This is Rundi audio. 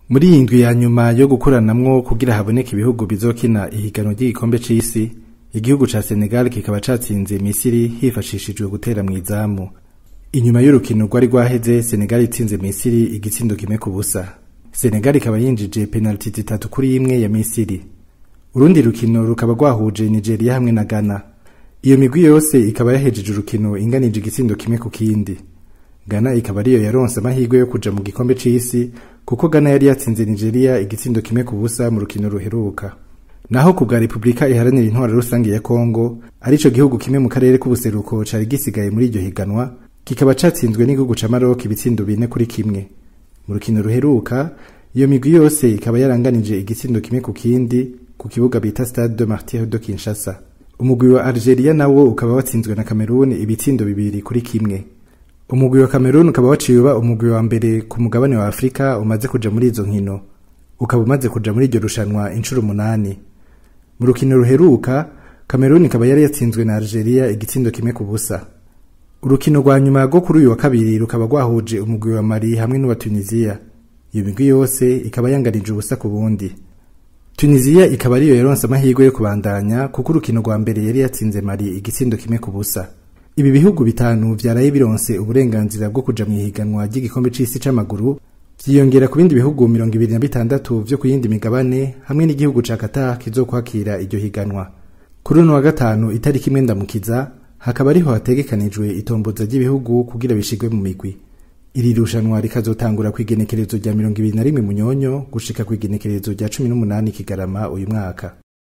Muri iyi ndwi ya nyuma yo gukoranamwo kugira haboneke ibihugu bizokina ihiganwa ry'igikombe c'isi, igihugu ca Senegal kikaba catsinze Misiri hifashishijwe gutera mw'izamu. Inyuma y'urukino rwari rwaheze Senegal itsinze Misiri igitsindo 1-0. Senegal ikaba yinjije penaliti 3-1 ya Misiri. Urundi rukino rukaba rwahuje Nigeria hamwe na Ghana. Iyo migwi yose ikaba yahejeje urukino inganije igitsindo 1-1. Ghana ikaba ariyo yaronse amahirwe yo kuja mu gikombe c'isi kuko Ghana yari yatsinze Nigeria igitsindo 1-0 mu rukino ruheruka. Naho ku bwa Republika Iharanira Intwaro Rusange ya Kongo, arico gihugu kimwe mu karere k'ubuseruko cari gisigaye muri iryo higanwa, kikaba catsinzwe n'igihugu ca Maroc ibitsindo 4-1. Mu rukino ruheruka, iyo migwi yose ikaba yaranganije igitsindo 1-1 ku kibuga bita Stade de Martyrs de Kinshasa. Umugwi wa Algeria nawo ukaba watsinzwe na Cameroon ibitsindo 2-1. Umugwi wa Cameroon ukaba waciye uba umugwi wa mbere ku mugabane wa Afrika umaze kuja muri izo nkino. Ukaba umaze kuja muri iryo rushanwa incuro 8. Mu rukino ruheruka, Cameroon ikaba yari yatsinzwe na Algeria igitsindo 1-0. Urukino rwa nyuma rwo kuri uyu wa kabiri rukaba rwahuje umugwi wa Mali hamwe n'uwa Tunisia. Iyo migwi yose ikaba yanganije 0-0. Tunisia ikaba ariyo yaronse amahirwe yo kubandanya kuko urukino rwa mbere yari yatsinze Mali igitsindo 1-0. Ibi bihugu bitanu vyaraye bironse uburenganzira bwo kuja mw'ihiganwa ry'igikombe c'isi c'amaguru, vyiyongera ku bindi bihugu 26 vyo ku yindi migabane hamwe n'igihugu ca Qatar kizokwakira iryo higanwa. Kuri uno wa gatanu itariki 1 Ndamukiza hakaba ariho hategekanijwe itomboza ry'ibihugu kugira bishigwe mu migwi. Iri rushanwa rikazotangura kw'igenekerezo rya 21 Munyonyo gushika kw'igenekerezo rya 18 Kigarama uyu mwaka.